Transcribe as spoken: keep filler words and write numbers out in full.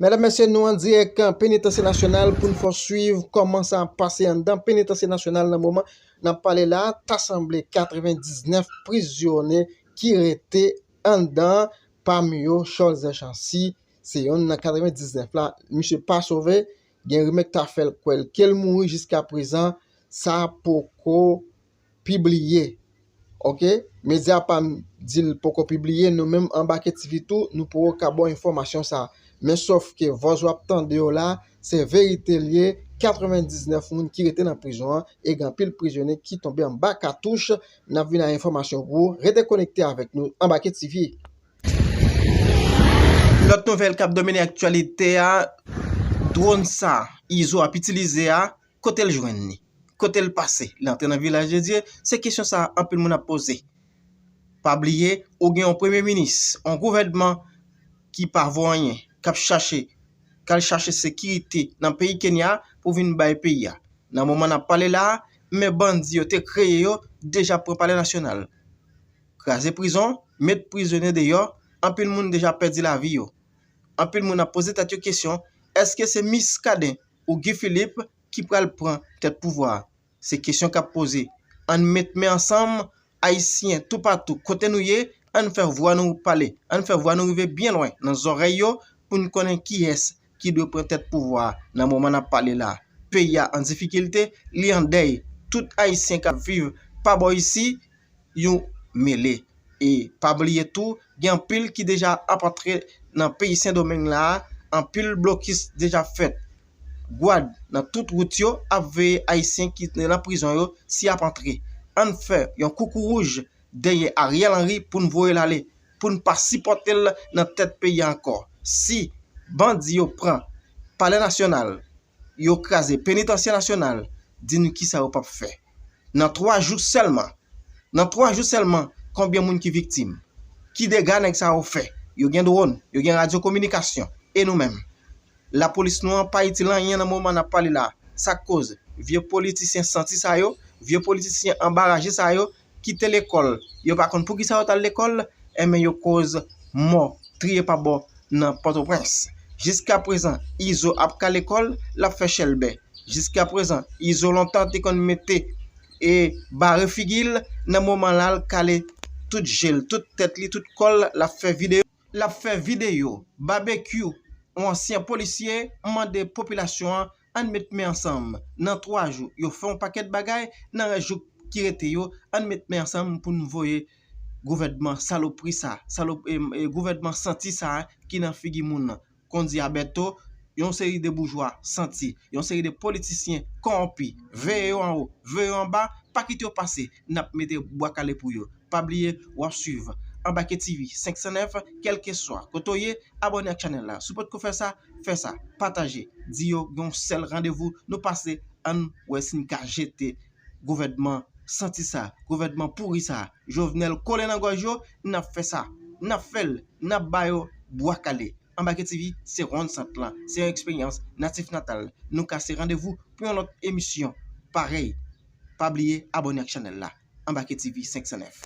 Medam, mesye, nou an dirèk Penitansye Nasyonal pou n fè w swiv kòman sa ap pase anndan Penitansye Nasyonal nan moman n ap pale la. Ta sanble katrevendiznèf prizonye ki rete anndan, pami yo Cholzè Chancy, se yonn nan katrevendiznèf la. Misye pa sove, gen rimè k ta fè l kwè l ke l mouri, jiska prezan sa poko pibliye. Oke? Medya pa m di l poko pibliye, nou menm Anbake T V tou, nou poko ka ba w enfòmasyon sa. Men sòf ke vòz w ap tande yo la, se verite l ye, katrevendiznèf moun ki rete nan prizon an, e gen anpil prizonye ki tonbe anba katouch. N ap vin ak enfòmasyon pou ou. Rete konekte avèk nou, Anbake T V. Lòt nouvèl k ap domine aktyalite a, dwòn sa Izo ap itilize a, kote l jwenn li? Kote l pase? Li antre nan Vilaj de Dye? Se kesyon sa a anpil moun ap poze. Pa bliye, ou gen yon premye minis, yon gouvènman ki pa vo anyen, k ap chache, k al chache sekirite nan peyi Kenya pou vin bay peyi a. Nan moman n ap pale la a, men bandi yo te kreye yo deja pran Palè Nasyonal. Kraze prizon, met prizonye deyò, anpil moun deja pèdi lavi yo. Anpil moun ap poze tèt yo kesyon, èske se Muscadin ou Guy Philippe ki pral pran tèt pouvwa a? Se kesyon k ap poze. Ann met men ansanm, Ayisyen toupatou kote nou ye, ann fè vwa nou pale, ann fè vwa nou rive byen lwen nan zòrèy yo pou n konnen kiyès ki dwe pran tèt pouvwa a nan moman n ap pale la. Peyi a an difikilte, li an dèy. Tout Ayisyen k ap viv pa bò isi, yo mele. E pa bliye tou, gen anpil ki deja ap antre nan peyi Sendomeng la a, anpil blokis deja fèt. Gwad nan tout wout yo ap veye Ayisyen ki nan prizon yo si y ap antre. Ann fè yon koukou wouj dèyè Ariel Henry pou n voye l ale, pou n pa sipòte l nan tèt peyi a ankò. Si bandi yo pran Palè Nasyonal, yo kraze Penitansye Nasyonal, di n kisa yo p ap fè. Nan twa jou sèlman, nan twa jou sèlman, konbyen moun ki viktim? Ki dega nèg sa yo fè? Yo gen dwòn, yo gen radyo kominikasyon, e nou menm? Lapolis nou an pa itil anyen nan moman n ap pale la. Sa k koz? Vye politisyen santi sa yo, vye politisyen anbaraje sa yo, kite lekòl. Yo pa konn poukisa yo t al lekòl, enben yo koz mò, triye pa bò nan Pòtoprens. Jiska prezan, Izo ap kale kò l, l ap fè chèlbè. Jiska prezan, Izo lontan te konn mete e bare figi l, nan moman la l kale tout je l, tout tèt li, tout kò l, l ap fè videyo. L ap fè videyo. Babekyou, yon ansyen polisye, mande popilasyon an, ann met men ansanm. Nan twa jou, yo fè yon pakèt bagay, nan rès jou ki rete yo, ann met men ansanm pou n voye gouvènman salopri sa, salop, e, e, gouvènman santi sa ki nan figi moun nan. Kondi Abèto, yon seri de boujwa santi, yon seri de politisyen kòwonpi, veye yo anwo, veye yo anba, pa kite yo pase, n ap mete bwa kale pou yo. Pa bliye, w ap swiv Anbake T V senk san nèf, kèlkeswa kote w ye, abòne ak chanèl la. Si w potko fè sa, fè sa, pataje, di yo gen yon sèl randevou, nou pase, ann wè si n ka jete gouvènman santi sa, gouvènman pouri sa. Jovenel kole nan gòj yo, n ap fè sa, n ap fè l, n ap ba yo bwa kale. Anbake T V, se wonn sant lan, se yon eksperyans natif natal. Nou kase randevou pou yon lòt emisyon parèy. Pa bliye abòne ak chanèl la. Anbake T V senk san nèf.